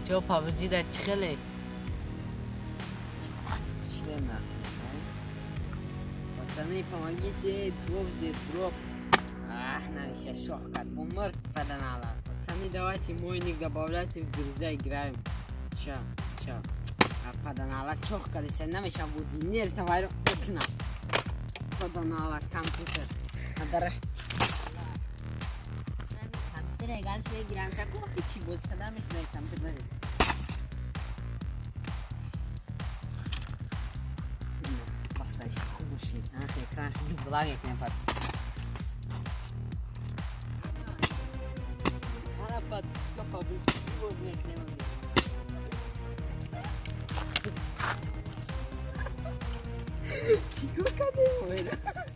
Бачаҳо, PUBG да чӣ хеле? Член нахуй. Пацаны, помогите, дроп здесь, дроп. Ах, навиша шох кард. Бумрд паданала. Пацаны, давайте мой ник добавляйте в друзья, играем. Ча, ча. Паданала чох кардеса, намеша бузи. Нерв тавайро окна. Паданала компьютер. Надараш. Компьютер эгалш мегирам. Шаку ҳичи бози када мешида компьютер. Басайш хубуши. Ах, экранш дублаг екнем пас. Ара подписка паблики боз мекнем. Чикор кардем?